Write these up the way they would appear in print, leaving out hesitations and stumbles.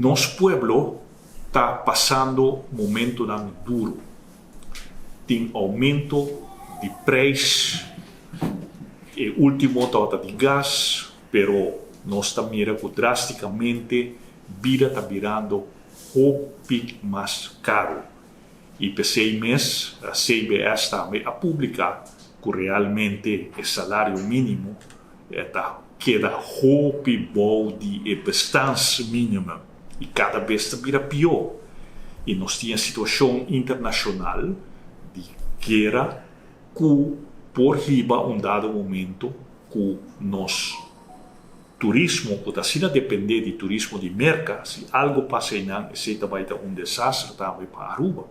Nos pueblo ta pasando momentonan duro. Tin aumento di prijs, e ultimo tabata di gas, pero nos ta mira cu drasticamente bida ta birando hopi mas caro. Y p'esey mes CBS tambe a publica cu realmente e salario minimo ta keda hopi bou di e bestaansminimum y cada bes ta bira pio. Y nos tin e situacion internacional di guera cu por hiba un dado momento cu nos turismo cu ta asina depende di turismo di Merca, si algo pasa eynan esey ta bay ta un desaster tambe pa Aruba.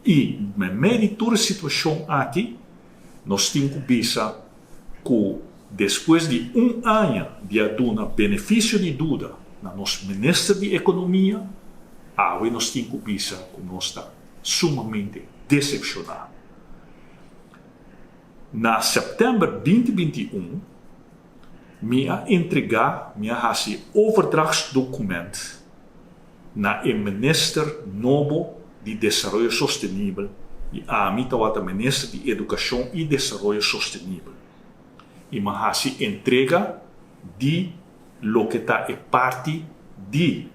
Y memey di tur e situacion aki nos tin cu bisa cu despues di un aña di a duna beneficio di duda na nos Minister di Economia, awe nos tin cu bisa cu nos ta sumamente decepciona. Na september 2021 mi a entrega, mi a haci overdrachtsdocument na e Minister nobo di Desaroyo Sostenibel y ami tawata Minister di Educacion y Desaroyo Sostenibel y mi a haci entrega di loke ta e parti di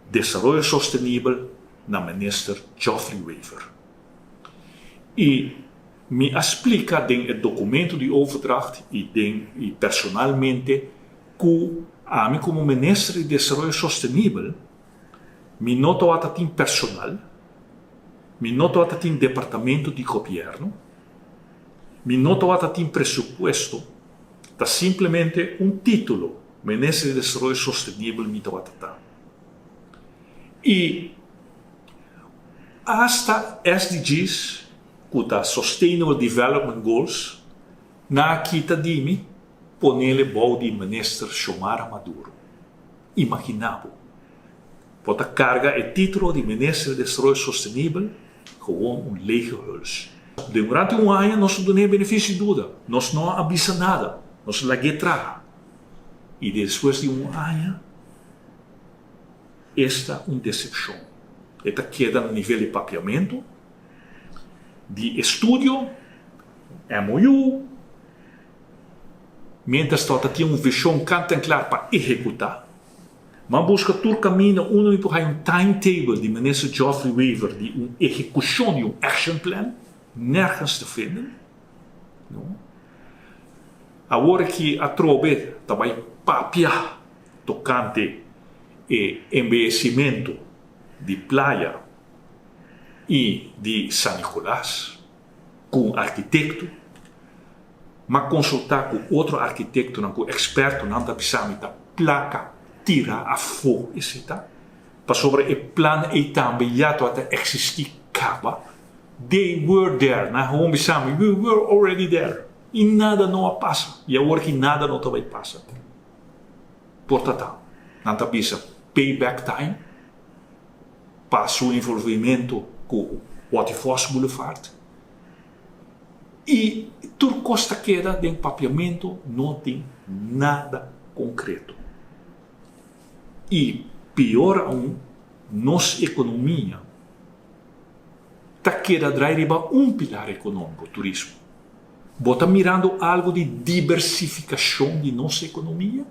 Desaroyo Sostenibel na Minister Geoffrey Wever. Y mi a splica den e documento di overdracht y den y personalmente cu ami como Minister di Desaroyo Sostenibel mi no tawata tin personal, mi no tawata tin departamento di gobierno, mi no tawata tin presupuesto, ta simplemente un titulo Minister di Desaroyo Sostenibel mi tawata ta. Y hasta SDG's, cu ta Sustainable Development Goals, nan a kita di mi ponele bou di Minister Xiomara Maduro. Imagina bo. Bo ta carga e titulo di Minister di Desaroyo Sostenibel, gewoon un lege huls. Durante un aña nos a dun'é beneficio di duda. Nos no a bisa nada. Nos a lag'é traha. Y despues di un aña, esta un decepcion. E ta keda na nivel di papiamento, di estudio, MOU, mientras ta tin un vision kant en klaar pa ehecuta. M'a busca tur caminda unda mi por haya un timetable di Minister Geoffrey Wever di un ehecucion di un action plan, nergens te vinden. No. Awor aki atrobe ta bay papia tocante e embeyecimento di playa y di San Nicolas cu un arquitecto. M'a consulta cu otro arquitectonan, cu expertonan ta bisa mi ta placa tira afo esey ta, pasobra e plan ey tambe ya tabata existi caba. They were there, nan gewoon bisa mi, we were already there y nada no a pasa y awor ki nada no ta bay pasa. Por ta ta, nan ta bisa payback time pa su envolvimento cu Waterfos Boulevard y tur cos ta keda den papiamento, no tin nada concreto. Y pior aun, nos economia ta keda draai riba un pilar economico, turismo. Bo ta mirando algo di diversificacion di nos economia?